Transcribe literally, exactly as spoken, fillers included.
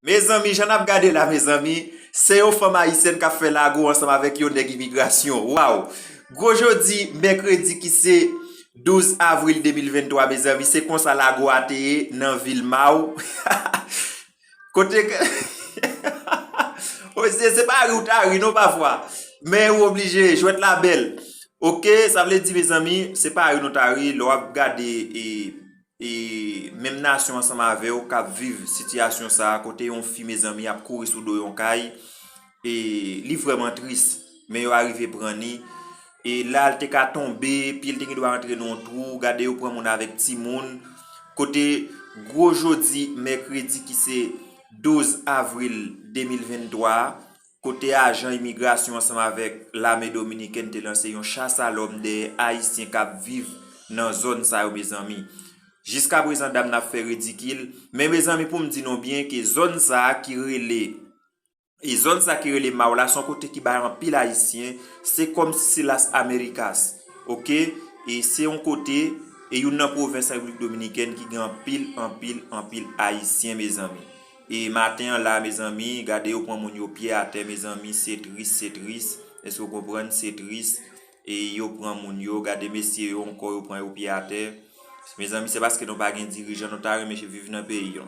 Mezanmi, jan n ap gade la, mezanmi, se yon fanm ayisyèn k ap fè lago ansanm avèk yon nèg imigrasyon. Waw! Gwo jodi, mèkredi ki se douz avril de mil venntwa, mezanmi, se konsa lago a te ye nan vil Maw. Kote ke Oye, se pa ri w ta ri non pafwa. Men ou oblije, jwèt la bèl. Oke, sa vle di, mezanmi, se pa ri nou ta ri, lè w ap gade e, e menm nasyon ansanm avè w k ap viv sitiyasyon sa a, kote yon fi, mezanmi, ap kouri sou do yon kay, e li vrèman tris, men yo arive pran ni. E la, l te ka tonbe, pye l te gen dwa rantre nan yon twou, gade yo pran moun avèk timoun. Kote gwo jodi, mèkredi ki se douz avril de mil venntwa a, kote ajan imigrasyon ansanm avèk lame dominikèn te lanse yon chas a lòm dèyè Ayisyen k ap viv nan zòn sa yo, mezanmi. Jiskaprezan, dam nan ap fè ridikil, men mezanmi, pou m di nou byen ke zòn sa a ki rele, e zòn sa ki rele Maw la, se yon kote ki bay anpil Ayisyen, se kòmsi se Las Americas, oke? E se yon kote, e youn nan pwovens Repiblik Dominikèn ki gen anpil, anpil, anpil Ayisyen, mezanmi. E maten an la, mezanmi, gade yo pran moun yo pye atè, mezanmi, se tris, se tris. Èske w konprann? Se tris. E yo pran moun yo, gade mesye yo ankò, yo pran yo pye atè. Mezanmi, se paske nou pa gen dirijan, nou ta renmen viv nan peyi nou.